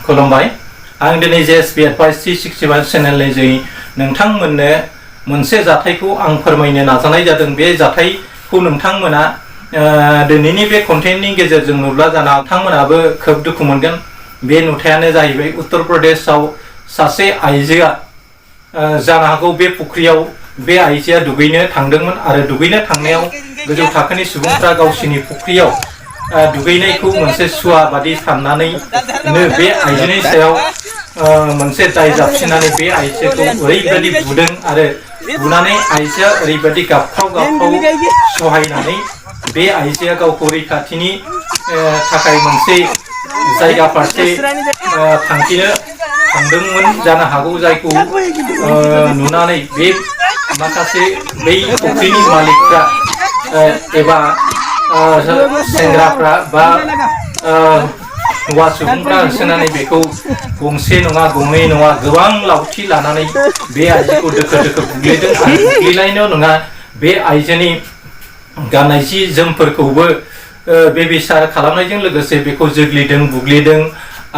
खुलुमबाय आं दिनै JSB Advice 365 चेनेलनि जों नोंथांमोननो मोनसे जाथायखौ आं फोरमायनो नाजानाय जादों। बे जाथायखौ नोंथांमोना दिनैनि बे कन्टेन्टनि गेजेरजों नुब्ला जाना नोंथांमोनाबो खोब दुखु मोनगोन। बे नुथायानो जाहैबाय उत्तर प्रदेशआव सासे आइजोआ जानो हागौ बे फुख्रियाव बे आइजोआ दुगैनो थांदोंमोन आरो दुगैनो थांनायाव गोजौ थाखोनि सुबुंफ्रा गावसिनि फुख्रियाव दुगैनायखौ मोनसे सुवा बादि साननानैनो बे आइजोनि सायाव मोनसे दाय जाबसिननानै बे आइजोखौ ओरैबायदि बुदों आरो बुनानै आइजोआ ओरैबायदि गाबख्राव सहायनानै बे आइजोआ गावखौ रैखाथिनि थाखाय मोनसे जायगा फारसे थांखिनो थांदोंमोन जानो हागौ, जायखौ नुनानै बे माखासे बै फुख्रिनि मालिकफ्रा एबा सेंग्राफ्रा बा हौवा सुबुंफ्रा होसोनानै बेखौ गंसे नङा गंनै नङा गोबां लावथि लानानै बे आइजोखौ दोखो दोखो बुग्लिदों आरो बुग्लिनायल' नङा, बे आइजोनि गाननाय जि जोमफोरखौबो बेबिचार खालामनायजों लोगोसे बेखौ जोग्लिदों बुग्लिदों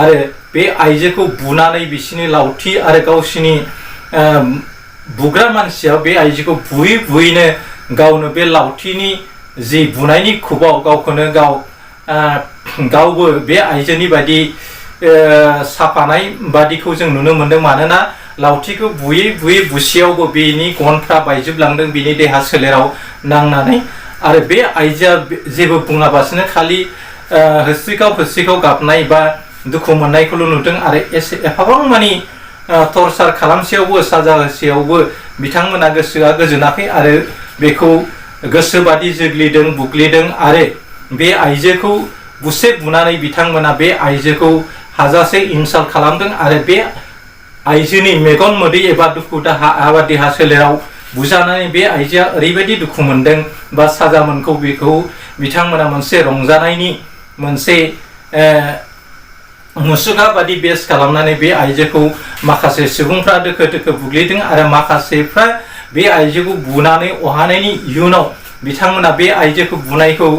आरो बे आइजोखौ बुनानै बिसिनि लावथि आरो गावसिनि बुग्रा मानसिया बे आइजोखौ बुयै बुयैनो गावनो बे लावथिनि जि बुनायनि खुबाव गावखौनो गावबो बे आइजोनि बायदि साफानाय बादिखौ जों नुनो मोनदों। मानोना लावथिखौ बुयै बुयै बुसेयावबो बेनि गनफ्रा बायजोबलांदों बेनि देहा सोलेराव नांनानै आरो बे आइजोआ जेबो बुङाबासिनो खालि होस्रिखाव गाबनाय बा दुखु मोननायखौल' नुदों आरो एफाबां मानि टर्चार खालामसेयावबो साजा होसेयावबो बिथांमोना गोसोआ गोजोनाखै आरो बेखौ गोसोबादि जोग्लिदों बुग्लिदों आरो बे आइजोखौ बुसे बुनानै बिथांमोना बे आइजोखौ हाजासे इनसाल्ट खालामदों आरो बे आइजोनि मेगन मोदै एबा दुखु दाहा एबा देहा सोलेराव बुजानानै बे आइजोआ ओरैबायदि दुखु मोनदों बा साजा मोनखौ बेखौ बिथांमोना मोनसे रंजानायनि मोनसे मुसुखा बादि बेस खालामनानै बे आइजोखौ माखासे सुबुंफ्रा दोखो दोखो बुग्लिदों आरो माखासेफ्रा बे आइजोखौ बुनानै अहानायनि इयुनाव बिथांमोना बे आइजोखौ बुनायखौ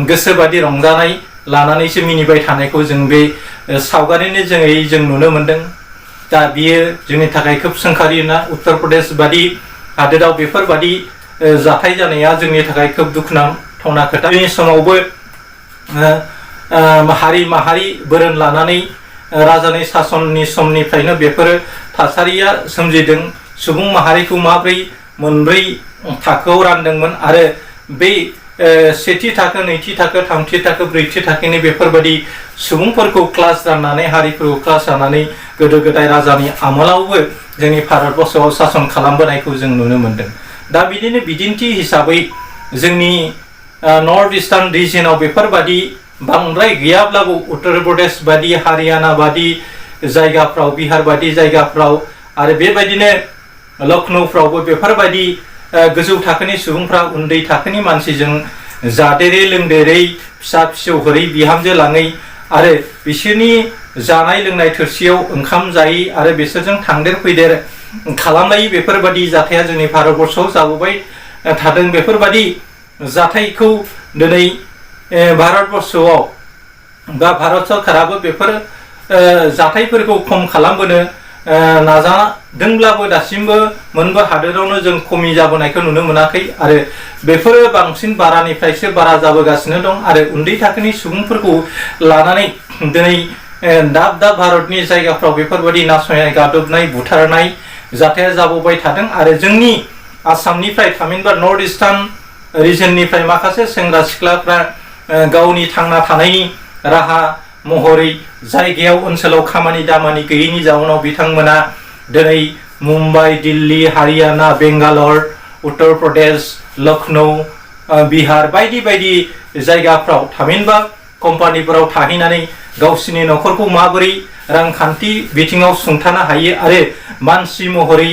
गोसोबादि रंजानाय लानानैसो मिनिबाय थानायखौ जों बे सावगारिनि जों नुनो मोनदों। दा बियो जोंनि थाखाय खोब सोंखारिना उत्तर प्रदेश बादि हादोराव बेफोरबादि जाथाय जानाया जोंनि थाखाय खोब दुखुनांथावना खोथा। बे समावबो हारि माहारि बोरोन लानानै राजानि सासननि समनिफ्रायनो बेफोर थासारिया सोमजिदों। सुबुं माहारिखौ माब्रै मोनब्रै थाखोआव रानदोंमोन आरो बै सेथि थाखो नैथि थाखो थामथि थाखो ब्रैथि थाखोनि बेफोरबायदि सुबुंफोरखौ क्लास राननानै हारिफोरखौ क्लास राननानै गोदो गोदाय राजानि आमोलावबो जोंनि भारतबर्षआव सासन खालामबोनायखौ जों नुनो मोनदों। दा बिदिनो बिदिन्थि हिसाबै जोंनि नर्थ इस्टार्न रिजनाव बेफोरबादि बांद्राय गैयाब्लाबो उत्तर प्रदेश बादि हारियाना बादि जायगाफ्राव बिहार बादि जायगाफ्राव आरो बेबायदिनो लखनौफ्रावबो बेफोरबायदि गोजौ थाखोनि सुबुंफ्रा उन्दै थाखोनि मानसिजों जादेरै लोंदेरै फिसा फिसौ हरै बिहामजो लाङै आरो बिसोरनि जानाय लोंनाय थोरसियाव ओंखाम जायै आरो बिसोरजों थांदेर फैदेर खालामलायै बेफोरबायदि जाथाया जोंनि भारतबर्षआव जाबोबाय थादों। बेफोरबायदि जाथायखौ दिनै भारतबर्षआव बा भारत सरकाराबो बेफोर जाथायफोरखौ खम खालामबोनो नाजादोंब्लाबो दासिमबो मोनबो हादोरावनो जों खमि जाबोनायखौ नुनो मोनाखै आरो बेफोरो बांसिन बारानिफ्रायसो बारा जाबोगासिनो दं आरो उन्दै थाखोनि सुबुंफोरखौ लानानै दिनै दाब दाब भारतनि जायगाफ्राव बेफोरबायदि नासयनाय गादबनाय बुथारनाय जाथाया जाबोबाय थादों आरो जोंनि आसामनिफ्राय थामहिनबा नर्थ इस्टार्न रिजननिफ्राय माखासे सेंग्रा सिख्लाफ्रा गावनि थांना थानायनि राहा महरै जायगायाव ओनसोलाव खामानि दामानि गैयैनि जाउनाव बिथांमोना दिनै मुम्बाइ दिल्ली हारियाना बेंगालर उत्तर प्रदेश लखनौ बिहार बायदि बायदि जायगाफ्राव थामहिनबा कम्पानिफोराव थाहैनानै गावसिनि न'खरखौ माबोरै रांखान्थि बिथिङाव सुंथानो हायो आरो मानसि महरै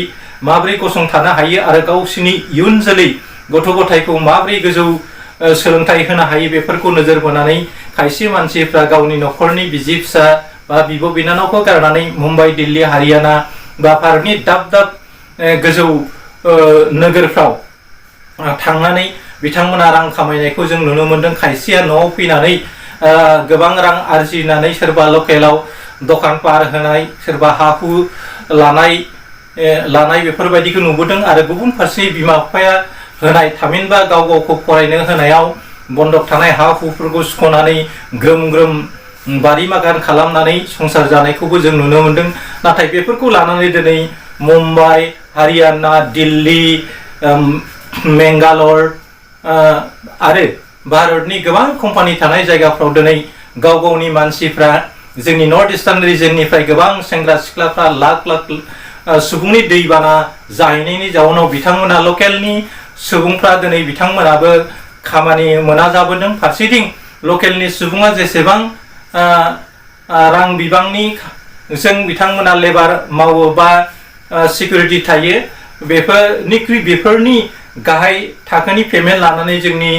माबोरै गसंथानो हायो आरो गावसिनि इयुन जोलै गथ' गथायखौ माबोरै गोजौ सोलोंथाइ होनो हायो बेफोरखौ नोजोर बोनानै खायसे मानसिफ्रा गावनि न'खरनि बिसि फिसा बा बिब' बिनानावखौ गारनानै मुम्बाइ दिल्ली हारियाना बा भारतनि दाब दाब गोजौ नोगोरफ्राव थांनानै बिथांमोना रां खामायनायखौ जों नुनो मोनदों। खायसेया न'आव फैनानै गोबां रां आरजिनानै सोरबा लकेलाव दखान पार होनाय सोरबा हा हु लानाय बेफोरबायदिखौ नुबोदों आरो गुबुन फारसे बिमा बिफाया होनाय थामहिनबा गाव गावखौ फरायनो होनायाव बन्दक थानाय हा हुफोरखौ सुख'नानै ग्रोम ग्रोम बारि बागान खालामनानै संसार जानायखौबो जों नुनो मोनदों। नाथाय बेफोरखौ लानानै दिनै मुम्बाइ, हारियाना, दिल्ली, मेंगालर आरो भारतनि गोबां कम्पानि थानाय जायगाफ्राव दिनै गाव गावनि मानसिफ्रा जोंनि नर्थ इस्टार्न रिजननिफ्राय गोबां सेंग्रा सिख्लाफ्रा लाख लाख सुबुंनि दैबाना जाहैनायनि जाउनाव बिथांमोना लकेलनि सुबुंफ्रा दिनै बिथांमोनाबो खामानि मोना जाबोदों। फारसेथिं लकेलनि सुबुङा जेसेबां रां बिबांनि जों बिथांमोना लेबार मावो बा सिकिउरिटि थायो बेफोरनि गाहाय थाखोनि पेमेन्ट लानानै जोंनि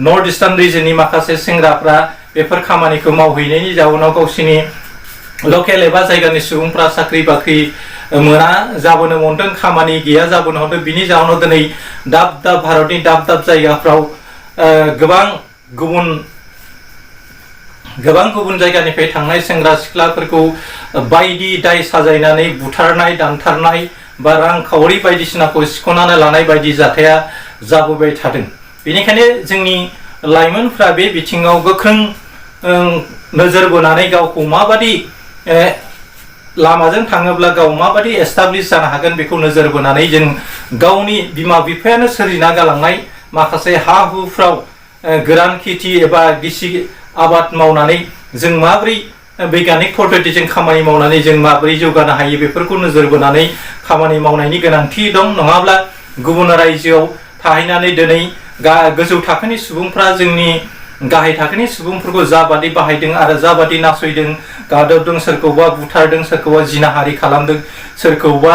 नर्थ इस्टार्न रिजननि माखासे सेंग्राफ्रा बेफोर खामानिखौ मावहैनायनि जाउनाव गावसिनि लकेल एबा जायगानि सुबुंफ्रा साख्रि बाख्रि मोना जाबोनो हमदों, खामानि गैया जाबोनो हमदों। बिनि जाउनाव दिनै दाब दाब भारतनि दाब दाब जायगाफ्राव गोबां गुबुन जायगानिफ्राय थांनाय सेंग्रा सिख्लाफोरखौ बायदि दाय साजायनानै बुथारनाय, दानथारनाय बा रांखावरि बायदिसिनाखौ सिख'नानै लानाय बायदि जाथाया जाबोबाय थादों। बेनिखायनो जोंनि लाइमोनफ्रा बे बिथिङाव गोख्रों नोजोर बोनानै गावखौ माबादि लामाजों थाङोब्ला गाव माबादि एस्टाब्लिश जानो हागोन बेखौ नोजोर बोनानै जों गावनि बिमा बिफायानो सोरजिना गालांनाय माखासे हा हुफ्राव गोरान खेथि एबा गिसि आबाद मावनानै जों माबोरै बैग्यानिक पद्धतिजों खामानि मावनानै जों माबोरै जौगानो हायो बेफोरखौ नोजोर बोनानै खामानि मावनायनि गोनांथि दं। नङाब्ला गुबुन रायजोआव थाहैनानै दिनै गोजौ थाखोनि सुबुंफ्रा जोंनि गाहाय थाखोनि सुबुंफोरखौ जाबादि बाहायदों आरो जाबादि नासयदों, गादबदों, सोरखौबा बुथारदों, सोरखौबा जिनाहारि खालामदों, सोरखौबा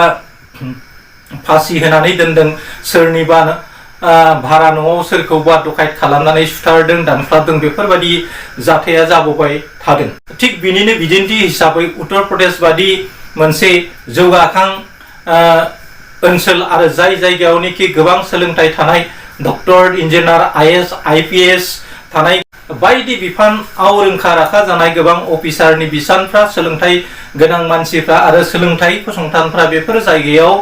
फासि होनानै दोनदों, सोरनिबा भारा न'आव सोरखौबा डकायत खालामनानै सुथारदों, दानख्लाबदों, बेफोरबायदि जाथाया जाबोबाय थादों। थिग बिनिनो बिदिन्थि हिसाबै उत्तर प्रदेश बादि मोनसे जौगाखां ओनसोल आरो जाय जायगायावनोखि गोबां सोलोंथाइ थानाय डक्टर, इन्जिनियार, IAS, IPS थानाय बायदि बिफानाव रोंखा राखा जानाय गोबां अफिसारनि बिसानफ्रा, सोलोंथाइ गोनां मानसिफ्रा आरो सोलोंथाइ फसंथानफ्रा बेफोर जायगायाव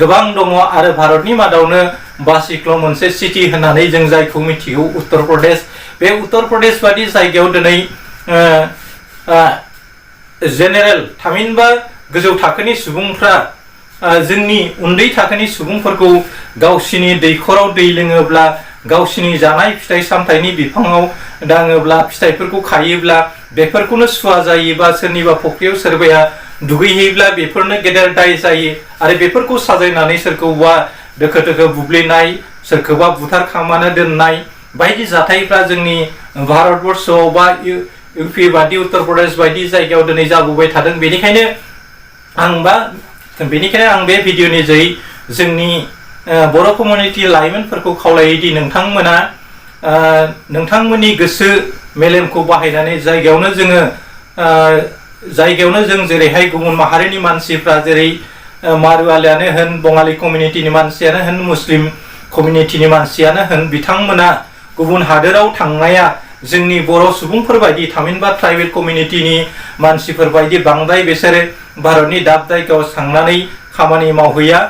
गोबां दङ आरो भारतनि मादावनो बासिख्ल' मोनसे सिटि होननानै जों जायखौ मिथिगौ उत्तर प्रदेश। बे उत्तर प्रदेश बादि जायगायाव दिनै जेनेरेल थामहिनबा गोजौ थाखोनि सुबुंफ्रा जोंनि उन्दै थाखोनि सुबुंफोरखौ गावसिनि दैखराव दै लोङोब्ला, गावसिनि जानाय फिथाइ सामथाइनि बिफाङाव दाङोब्ला, फिथाइफोरखौ खायोब्ला बेफोरखौनो सुवा जायोबा सोरनिबा फुख्रियाव सोरबाया दुगैहैब्ला बेफोरनो गेदेर दाय जायो आरो बेफोरखौ साजायनानै सोरखौबा दोखो दोखो बुब्लिनाय, सोरखौबा बुथारखांनानै दोननाय बायदि जाथायफ्रा जोंनि भारतबर्षआव बा इउपि बादि उत्तर प्रदेश बायदि जायगायाव दिनै जाबोबाय थादों। बेनिखायनो आं बे भिडिअनि जोहै जोंनि बर' कमिउनिटि लाइमोनफोरखौ खावलायोदि नोंथांमोना नोंथांमोननि गोसो मेलेमखौ बाहायनानै जायगायावनो जों जेरैहाय गुबुन माहारिनि मानसिफ्रा जेरै मारुवालियानो होन, बङालि कमिउनिटिनि मानसियानो होन, मुस्लिम कमिउनिटिनि मानसियानो होन, बिथांमोना गुबुन हादोराव थांनाया जोंनि बर' सुबुंफोरबायदि थामहिनबा ट्राइबेल कमिउनिटिनि मानसिफोरबायदि बांद्राय बिसोरो भारतनि दाब जायगायाव थांनानै खामानि मावहैया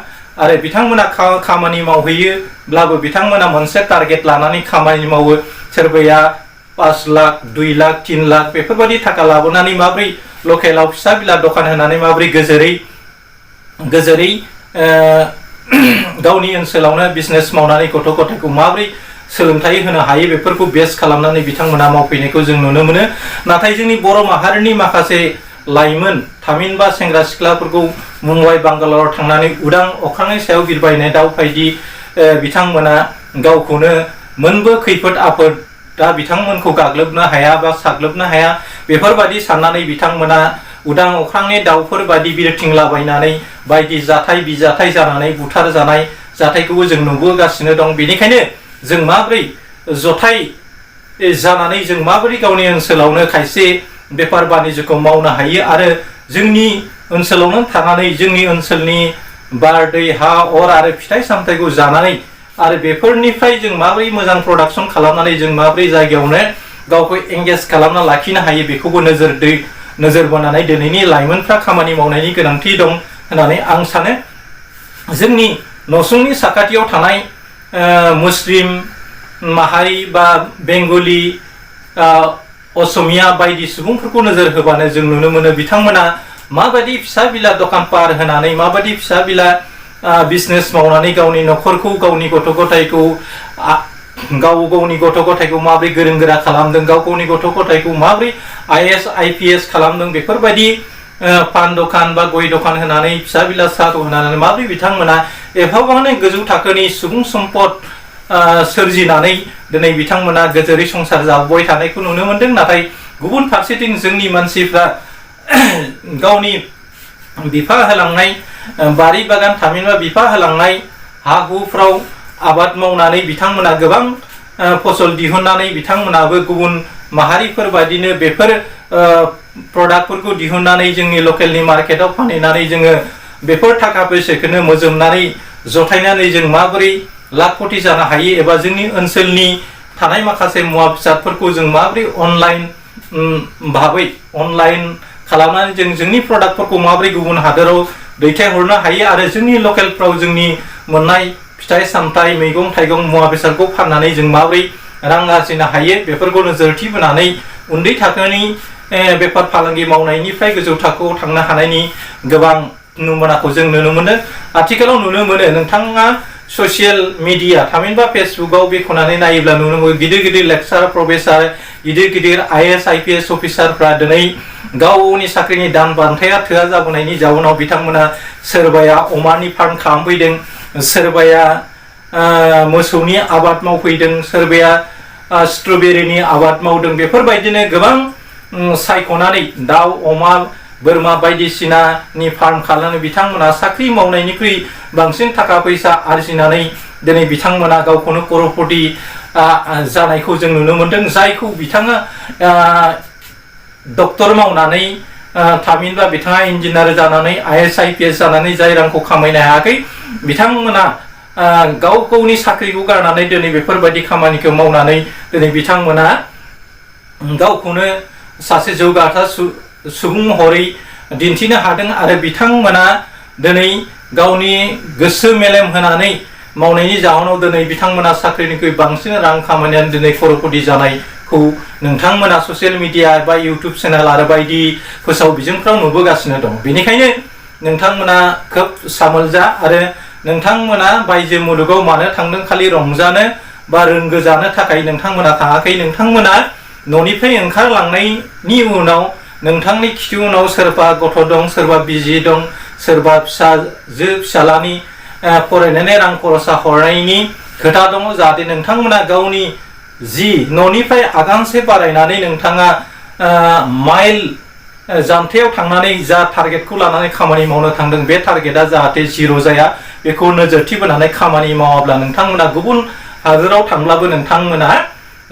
आरो बिथांमोना खामानि मावहैयोब्लाबो बिथांमोना मोनसे टारगेट लानानै खामानि मावो। सोरबाया 5 लाख, 2 लाख, 3 लाख बेफोरबायदि थाखा लाबोनानै माबोरै लकेलाव फिसा बिला दखान होनानै माबोरै गोजोरै गावनि ओनसोलावनो बिजनेस मावनानै गथ' गथायखौ माबोरै सोलोंथाइ होनो हायो बेफोरखौ बेस खालामनानै बिथांमोना मावफैनायखौ जों नुनो मोनो। नाथाय जोंनि बर' माहारिनि माखासे लाइमोन थामहिनबा सेंग्रा सिख्लाफोरखौ मुम्बाइ, बांगालराव थांनानै उदां अख्रांनि सायाव बिरबायनाय दाउ बायदि बिथांमोना गावखौनो मोनबो खैफोद आफोदा बिथांमोनखौ गाग्लोबनो हाया बा साग्लोबनो हाया बेफोरबायदि साननानै बिथांमोना उदां अख्रांनि दाउफोर बायदि बिरथिंलाबायनानै बायदि जाथाय बिजाथाय जानानै बुथार जानाय जाथायखौबो जों नुबोगासिनो दं। बेनिखायनो जों माबोरै जथाय जानानै जों माबोरै गावनि ओनसोलावनो खायसे बेफार बानिज्यखौ मावनो हायो आरो जोंनि ओनसोलावनो थानानै जोंनि ओनसोलनि बार, दै, हा, अर आरो फिथाइ सामथाइखौ जानानै आरो बेफोरनिफ्राय जों माबोरै मोजां प्रडाक्सन खालामनानै जों माबोरै जायगायावनो गावखौ एंगेज खालामना लाखिनो हायो बेखौबो नोजोर बोनानै दिनैनि लाइमोनफ्रा खामानि मावनायनि गोनांथि दं होननानै आं सानो। जोंनि नसुंनि साखाथियाव थानाय मुस्लिम माहारि बा बेंगलि असमिया बायदि सुबुंफोरखौ नोजोर होबानो जों नुनो मोनो बिथांमोना माबायदि फिसा बिला दखान पार होनानै माबायदि फिसा बिला बिजनेस मावनानै गावनि न'खरखौ गावनि गथ' गथायखौ गावनि गथ' गथायखौ माबोरै गोरों गोरा खालामदों, गावनि गथ' गथायखौ माबोरै IAS IPS खालामदों, बेफोरबायदि पान दखान बा गय दखान होनानै फिसा बिला साहा दखान होनानै माबोरै बिथांमोना एफाबांनो गोजौ थाखोनि सुबुं सम्पद सोरजिनानै दिनै बिथांमोना गोजोरै संसार जाबोबाय थानायखौ नुनो मोनदों। नाथाय गुबुन फारसेथिं जोंनि मानसिफ्रा गावनि बिफा होलांनाय बारि बागान थामहिनबा बिफा होलांनाय हा हुफ्राव आबाद मावनानै बिथांमोना गोबां फसल दिहुननानै बिथांमोनाबो गुबुन माहारिफोर बायदिनो बेफोर प्रडाक्टफोरखौ दिहुननानै जोंनि लकेलनि मार्केटाव फानहैनानै जोङो बेफोर थाखा फैसाखौनो मोजोमनानै जथायनानै जों माबोरै लाख कोटि जानो हायो एबा जोंनि ओनसोलनि थानाय माखासे मुवा बेसादफोरखौ जों माबोरै अनलाइन खालामनानै जों जोंनि प्रडाक्टफोरखौ माबोरै गुबुन हादोराव दैथायहरनो हायो आरो जोंनि लकेलफ्राव जोंनि मोननाय फिथाइ सामथाइ मैगं थाइगं मुवा बेसादखौ फाननानै जों माबोरै रां आरजिनो हायो बेफोरखौ नोजोरथि बोनानै उन्दै थाखोनि बेफार फालांगि मावनायनिफ्राय गोजौ थाखोआव थांनो हानायनि गोबां नमुनाखौ जों नुनो मोनो। आथिखालाव नुनो मोनो नोंथाङा ससियेल मिडिया थामहिनबा फेसबुकआव बेखेवनानै नायोब्ला नुनो मोनो गिदिर गिदिर लेक्चार प्रफेसार गिदिर IAS IPS अफिसारफ्रा दिनै गावनि साख्रिनि दान बान्थाया थोआ जाबोनायनि जाउनाव बिथांमोना सोरबाया अमानि फार्म खालामफैदों, सोरबाया मोसौनि आबाद मावफैदों, सोरबाया स्ट्रबेरिनि आबाद मावदों। बेफोरबायदिनो गोबां सायख'नानै दाउ अमा बोरमा बायदिसिनानि फार्म खालामनानै बिथांमोना साख्रि मावनायनिख्रुइ बांसिन थाखा फैसा आरजिनानै दिनै बिथांमोना गावखौनो कर'रपति जानायखौ जों नुनो मोनदों। जायखौ बिथाङा डक्टर मावनानै थामहिनबा बिथाङा इन्जिनियार जानानै IAS IPS जानानै जाय रांखौ खामायनो हायाखै, बिथांमोना गावनि साख्रिखौ गारनानै दिनै बेफोरबायदि खामानिखौ मावनानै दिनै बिथांमोना गावखौनो सासे जौगाथार सुबुं महरै दिन्थिनो हादों आरो बिथांमोना दिनै गावनि गोसो मेलेम होनानै मावनायनि जाहोनाव दिनै बिथांमोना साख्रिनिख्रुइ बांसिन रां खामायनानै दिनै कर'रपति जानायखौ नोंथांमोना ससियेल मिडिया बा इउटुब चेनेल आरो बायदि फोसाव बिजोंफ्राव नुबोगासिनो दं। बेनिखायनो नोंथांमोना खोब सामोल जा आरो नोंथांमोना बायजो मुलुगाव मानो थांदों खालि रंजानो बा रोंगोजानो थाखाय नोंथांमोना थाङाखै। नोंथांमोना न'निफ्राय ओंखारलांनायनि उनाव नोंथांनि खिथि उनाव सोरबा गथ' दं, सोरबा बिसि दं, सोरबा फिसाजो फिसालानि फरायनानै रां खरसा हरनायनि खोथा दङ। जाहाथे नोंथांमोना गावनि जि न'निफ्राय आगानसे बारायनानै नोंथाङा माइल जानथायाव थांनानै जा टारगेटखौ लानानै खामानि मावनो थांदों बे टारगेटआ जाहाथे जिर' जाया बेखौ नोजोरथि बोनानै खामानि मावाब्ला नोंथांमोना गुबुन हादोराव थांब्लाबो नोंथांमोना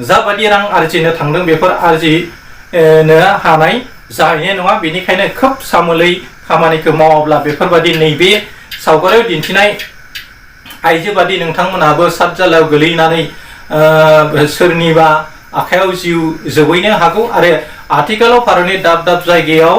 जाबायदि रां आरजिनो थांदों बेफोर आरजिनो हानाय जाहैनाय नङा। बेनिखायनो खोब सामोलै खामानिखौ मावाब्ला बेफोरबायदि नैबे सावगारियाव दिन्थिनाय आइजो बादि नोंथांमोनाबो सातजालायाव गोलैनानै सोरनिबा आखायाव जिउ जोबैनो हागौ। आरो आथिखालाव भारतनि दाब दाब जायगायाव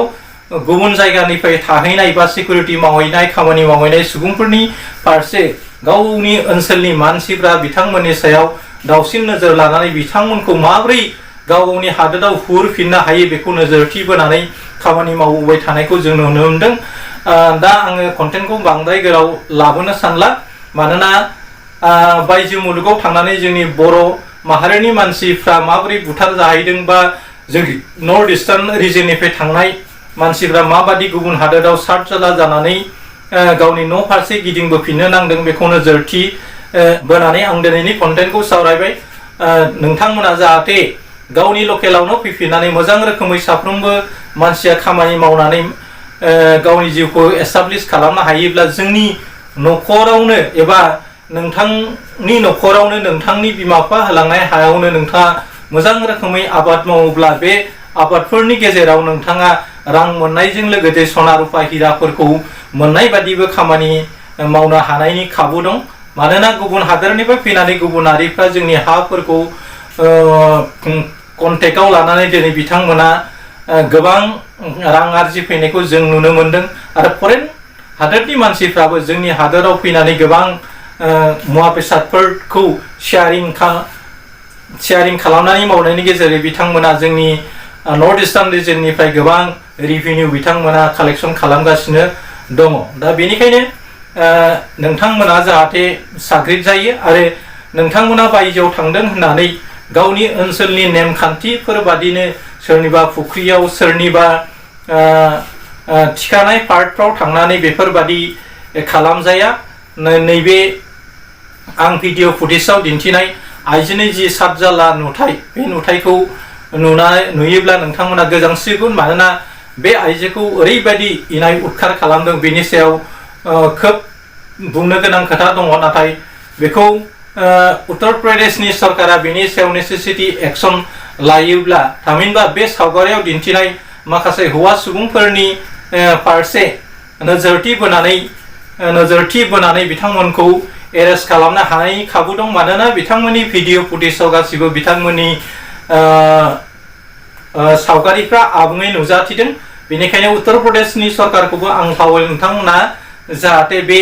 गुबुन जायगानिफ्राय थाहैनाय बा सिकिउरिटि मावहैनाय खामानि मावहैनाय सुबुंफोरनि फारसे गावनि ओनसोलनि मानसिफ्रा बिथांमोननि सायाव दावसिन नोजोर लानानै बिथांमोनखौ माबोरै गावनि हादोराव हुरफिननो हायो बेखौ नोजोरथि बोनानै खामानि मावबाय थानायखौ जों नुनो मोनदों। दा आङो कन्टेन्टखौ बांद्राय गोलाव लाबोनो सानला, मानोना बायजो मुलुगाव थांनानै जोंनि बर' माहारिनि मानसिफ्रा माबोरै बुथार जाहैदों बा जोंनि नर्थ इस्टार्न रिजननिफ्राय थांनाय मानसिफ्रा माबादि गुबुन हादोराव सातजाला जानानै गावनि न' फारसे गिदिंबोफिननो नांदों बेखौ नोजोरथि बोनानै आं दिनैनि कन्टेन्टखौ सावरायबाय। नोंथांमोना जाहाथे गावनि लकेलावनो फैफिननानै मोजां रोखोमै साफ्रोमबो मानसिया खामानि मावनानै गावनि जिउखौ एस्टाब्लिश खालामनो हायोब्ला जोंनि न'खरावनो एबा नोंथांनि न'खरावनो नोंथांनि बिमा बिफा होलांनाय हायावनो नोंथाङा मोजां रोखोमै आबाद मावोब्ला बे आबादफोरनि गेजेराव नोंथाङा रां मोननायजों लोगोसे सना रुपा हिराफोरखौ मोननाय बादिबो खामानि मावनो हानायनि खाबु दं। मानोना गुबुन हादोरनिफ्राय फैनानै गुबुनारिफ्रा जोंनि हाफोरखौ कन्टेक्टआव लानानै दिनै बिथांमोना गोबां रां आरजिफैनायखौ जों नुनो मोनदों आरो फरेन हादोरनि मानसिफ्राबो जोंनि हादोराव फैनानै गोबां मुवा बेसादफोरखौ शेयारिं खालामनानै मावनायनि गेजेरजों बिथांमोना जोंनि नर्थ इस्टार्न रिजननिफ्राय गोबां रेभिनिउ बिथांमोना कालेक्शन खालामगासिनो दङ दा बेनिखायनो नोंथांमोना जाहाथे साग्रिद जायो आरो नोंथांमोना बायजोआव थांदों होननानै गावनि ओनसोलनि नेमखान्थिफोर बादिनो सोरनिबा फुख्रियाव सोरनिबा थिखानाय पार्कफ्राव थांनानै बेफोरबादि खालामजाया नैबे आं भिडिअ फुटेजाव दिन्थिनाय आइजोनि जि सातजाला नुथाय बे नुथायखौ नुयोब्ला नोंथांमोना गोजांस्रिगोन मानोना बे आइजोखौ ओरैबायदि इनाय उदखार खालामदों बेनि सायाव खोब बुंनो गोनां खोथा दङ नाथाय बेखौ उत्तर प्रदेशनि सरकारा बेनि सायाव नेसेसिटी एक्शन लायोब्ला थामहिनबा बे सावगारियाव दिन्थिनाय माखासे हौवा सुबुंफोरनि फारसे नोजोरथि बोनानै बिथांमोनखौ एरेस्ट खालामनो हानाय खाबु दं मानोना बिथांमोननि भिडिअ फुटेजाव गासिबो बिथांमोननि सावगारिफ्रा आबुङै नुजाथिदों बेनिखायनो उत्तर प्रदेशनि सरकारखौबो आं खावलायो नोंथांमोना जाहाथे बे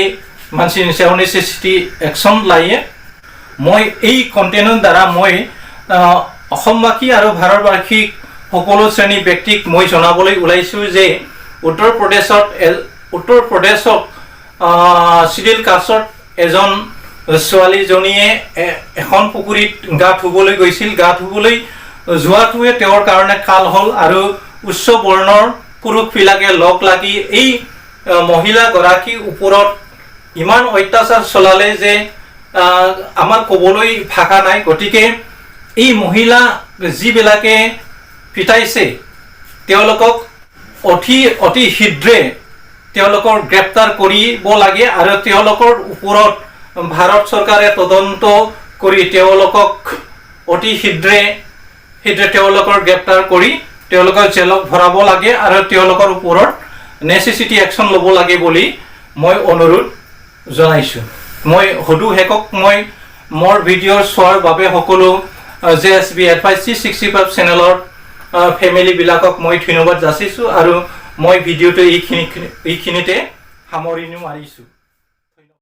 मानसिनि सायाव नेसेसिटी एक्शन लायो মই এই কন্টেন্টৰ দ্বাৰা মই অসমবাসী আৰু ভাৰতবাসী সকলো শ্ৰেণীৰ ব্যক্তিক মই জনাবলৈ ওলাইছো যে উত্তৰ প্ৰদেশত শিডিউল কাষ্টত এজন ছোৱালীজনীয়ে এখন পুখুৰীত গা ধুবলৈ গৈছিল গা ধুবলৈ যোৱাটোৱে তেওঁৰ কাৰণে কাল হ'ল আৰু উচ্চ বৰ্ণৰ পুৰুষবিলাকে লগ লাগি এই মহিলাগৰাকীৰ ওপৰত ইমান অত্যাচাৰ চলালে যে আমাৰ ক'বলৈ ভাষা নাই গতিকে এই মহিলা যিবিলাকে পিটাইছে তেওঁলোকক অতি শীঘ্ৰে তেওঁলোকৰ গ্ৰেপ্তাৰ কৰিব লাগে আৰু তেওঁলোকৰ ওপৰত ভাৰত চৰকাৰে তদন্ত কৰি তেওঁলোকক অতি শীঘ্ৰে তেওঁলোকৰ গ্ৰেপ্তাৰ কৰি তেওঁলোকক জেলত ভৰাব লাগে আৰু তেওঁলোকৰ ওপৰত নেচেচিটি একশ্যন ল'ব লাগে বুলি মই অনুৰোধ জনাইছোঁ মই হদু হেকক মই মোৰ ভিডিঅ' চোৱাৰ বাবে সকলো JSB Advice 365 চেনেলৰ ফেমিলিবিলাকক মই ধন্যবাদ যাচিছোঁ আৰু মই ভিডিঅ'টো এইখিনিতে সামৰণি মাৰিছোঁ।